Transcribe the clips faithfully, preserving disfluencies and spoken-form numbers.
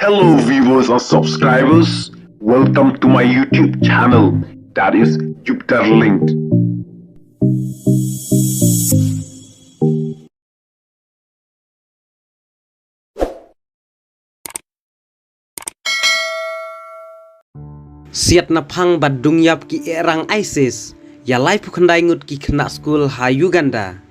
Hello, viewers and subscribers. Welcome to my YouTube channel, that is Jupiter Linked. Siat na phang bad dung ïap ki ehrang ISIS ïa laiphew khyndai ngut ki khynnah skul ha Uganda.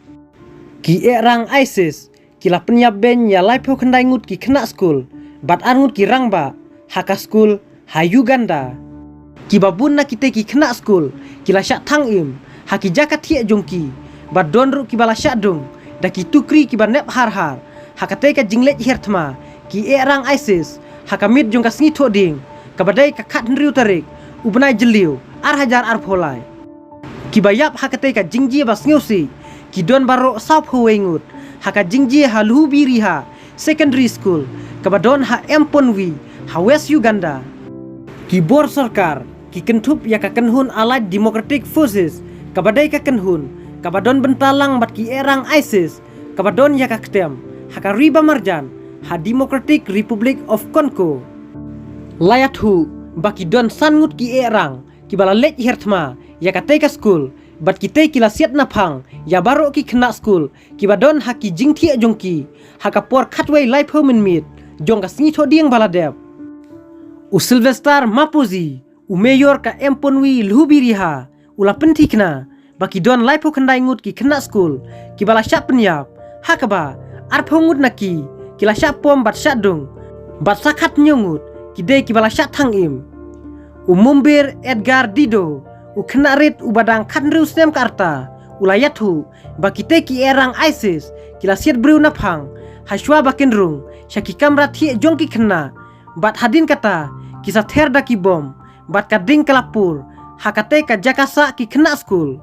Ki ehrang ISIS ki la pynïap beiñ ïa laiphew khyndai ngut ki khynnah skul bad ar ngut ki rangbah ha ka skul ha Uganda. Kiba bun na kitei ki khynnah skul ki la shah thang im ha ki jaka thiah jong ki, bad don ruh kiba la shah dung da ki tukri kiba nep har har ha katei ka jingleit hiar thma ki ehrang ISIS ha ka miet jong ka sngi Thohdieng, kaba dei ka khathynriew tarik u bnai Jylliew ar hajar arphew lai. Kiba ïap ha katei ka jingjia ba sngewsih ki don baroh sawphew wei ngut ha ka jingjia ha Lhubiriha Secondary School kaba don ha Emponwi ha West Uganda. Ki bor sorkar ki kynthup ïa ka kynhun Allied Democratic Forces, kaba dei ka kynhun kaba don bynta lang bad ki ehrang ISIS, kaba don ïa ka ktem ha ka ri ba marjan ha Democratic Republic of Congo, la ïathuh ba ki don san ngut ki ehrang kiba la leit hiar thma ïa katei ka skul, bad kitei ki la siat na phang ïa baroh ki khynnah skul kiba don ha ki jingthiah jong ki ha ka por khatwei laiphew mynmiet jong ka sngi Thohdieng ba la dep. U Sylvester Mapozi, u mayor ka Emponwi Lhubiriha, u la pynthikna ba ki don laiphew khyndai ngut ki khynnah skul kiba la shah pynïap, ha kaba arphew ngut na ki ki la shah pom bad shah dung, bad sa khathynñiew ngut ki dei kiba la shah thang im. U Mumbir Edgar Dido, u khynnah rit uba dang khathynriew snem ka rta, u la ïathuh ba kitei ki ehrang ISIS ki la siat briew na phang ha shuwa ba kin rung sha ki kamra thiah jong ki khynnah, bad hadien kata ki sa ther da ki bom bad ka ding ka la pur ha katei ka jaka sah ki khynnah skul.